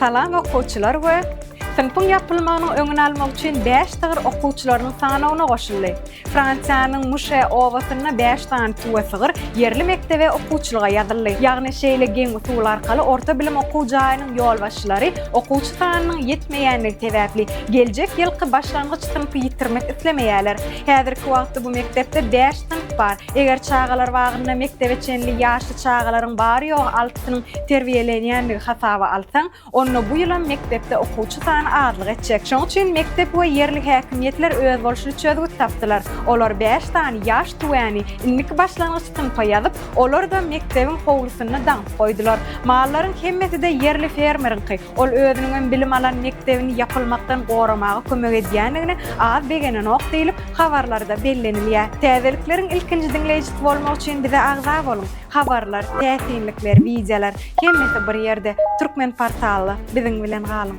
Salam okuwçylar we Synpyň ýapylmagynyň öňüni almak üçin bäş sygyr okuwçylarynyň sanawyna goşuldy. Fransiýanyň Muşe obasynda bäş sany tüwe sygyr ýerli mekdebe okuwçylyga ýazyldy. Ýagny şeýle geň usul arkaly orta bilim okuw jaýynyň ýolbaşçylary okuwçy sanynyň ýetmeýänligi sebäpli geljek ýylky başlangyç synpy ýitirmek islemeýärler. Häzirki wagtda bu mekdepde bäş synp bar. Eger çagalar bagynda mekdebe çenli ýaşly çagalaryň bary-ýogy altysynyň terbiýelenýänligi hasaba alsaň, onda bu ýylam mekdepde okuwçy sany azlyk etjek. Şonuň üçin mekdep we ýerli häkimiýetler özboluşly çözgüt tapdylar. Olar bäş sany ýaş tüwäni indiki başlangyç synpa ýazyp, olary-da mekdebiň howlusynda daňyp goýdular. Mallaryň hemmesi-de ýerli fermeriňki. Ol özüniňem bilim alan mekdebini ýapylmakdan goramaga kömek edýändigine az begenenok diýlip, habarlarda bellenilýär. Täzelikleriň ilkinji diňleýjisi bolmak üçin bize agza boluň! Habarlar, täsinlikler, wideolar, hemmesi bir ýerde, Türkmenportalda! Biziň bilen galyň!